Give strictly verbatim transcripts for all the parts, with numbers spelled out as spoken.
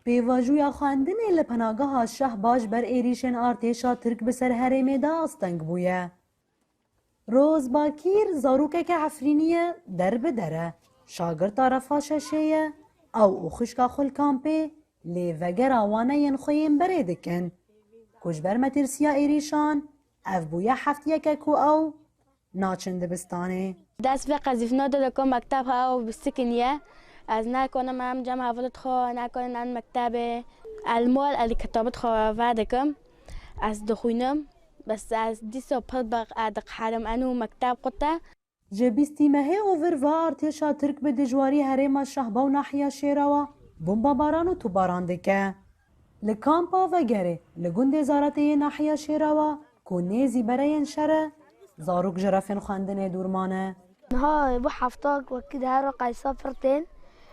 Pêvajoya xwendinê li penageha Şehba ji ber êrîşên artêşa Tirk bi ser herêmê de asteng bûye. Roz Bakîr zarokeke Efrînî ye, der bi der e. Şagirta refa şeşê ye, ew û xwişka xwe li kampê lê vegera wan e yên xwe yên berê dikin. Ku ji ber metirsiya êrîşan, ev bûye heftiyeke ku ew naçin dibistanê. Dest vê qezîfina de dike mekteb ha ew bisikiniye. Ez nakonim em cem hevalê xwe, nakonim em mektebê. El mol el kitabê xwe vedikim. Ez dixwînim. Bes ez dîsa pir be-, diqeherim eno mekteb qute. Ji bîstî mehê û vir ve artêşa Tirk bi dijwarî herêma Şehba û nahiya Şêrawa bombabaran û topbaran dike. Li kampa Vegerê, li gundê Zaratê yê nahiya Şêrawa, ku nêzî bereyên şer e, zarok ji refên xwendinê dûr mane. Niha bû hefta wekî di her qaysa pir tên.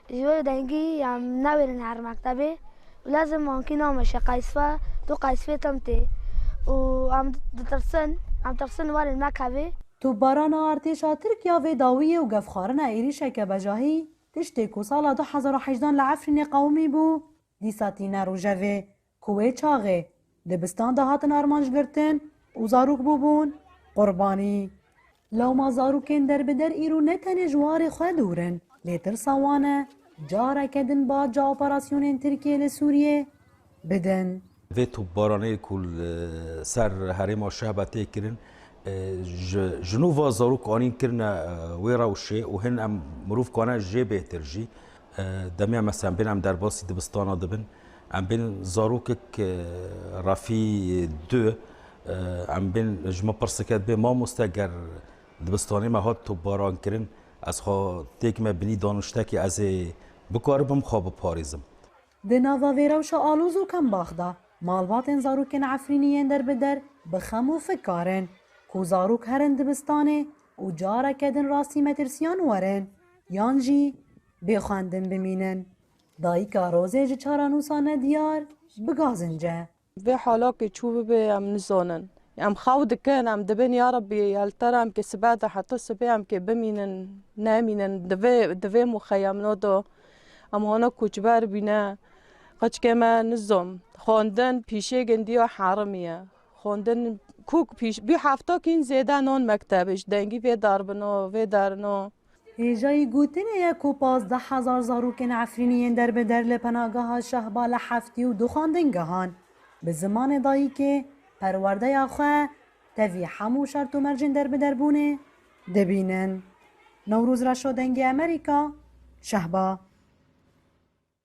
Ji wê dengî em newêrin her mektebê. Û lazim mankî nameşe qaysve, tu qaysvê tim tê. Û em ditirsin, em tirsin werin mektebê. Topbarana artêşa Tirk ya vê dawiyê û gefxwarina êrîşeke bejahî, tiştê ku sala du hezar û hejdan li Efrînê qewimî bû, dîsa tîne rojevê, ku wê çaxê dibistan de hatin armanc girtin û zarok bûbûn qurbanî. Lewma zarokên derbider îro ne tenê ji warê xwe dûr in, lê tirsa wan e careke din baca operasyonên Tirkiyê li Sûriyê bidin. Vê topbaranê ku li ser herêma Şehba tê kirin, e, ji, ji nû va zarok anîn kirine, e, wê rewşê û hin em mirov kane jê bêhtir jî. E, demê em, mesela, em bên em derbasî dibistana dibin. Em bên zarokek, e, refî du, e, em bên ji me pirsike dibê, mamoste, ger dibistanê me hat topbaran kirin, ez xwe têk me binî daniştekê ez ê bikaribim xwe biparêzim. Di nava vê rewşa aloz û kembax de, malbatên zarokên Efrînî yên derbider bi xem û fikar in, ku zarok herin dibistanê û careke din rastî metirsiyan werin, yan jî bê xwendin bimînin. Dayika Rozê ji çaranûsa nediyar bi gazinc e. Vê halakê çû bibe em nizanin. Em xew dikin, em dibin, ya Rebbî, ya li te re em kê sibe de heta sibê em kê bimînin, nemînin, di vê, di vê muxeyemno de em hane koçber bîne. Qeçkê me nizom. Xwendin pîşê gindiya herimî ye. Xwendin kûk pîş, bî hefta kîn zêde non mektebê, ji dengî vê derbino, vê derino. Hêjayî gotinê ye ku pazdeh hezar zarokên Efrînî yên derbider li penageha Şehba li heftî û du xwendingehan bi zimanê dayikê perwerdeya xwe tevî hemû şert û mercên derbiderbûnê dibînin. Newroz Reşo, Dengê Amerîka, Şehba.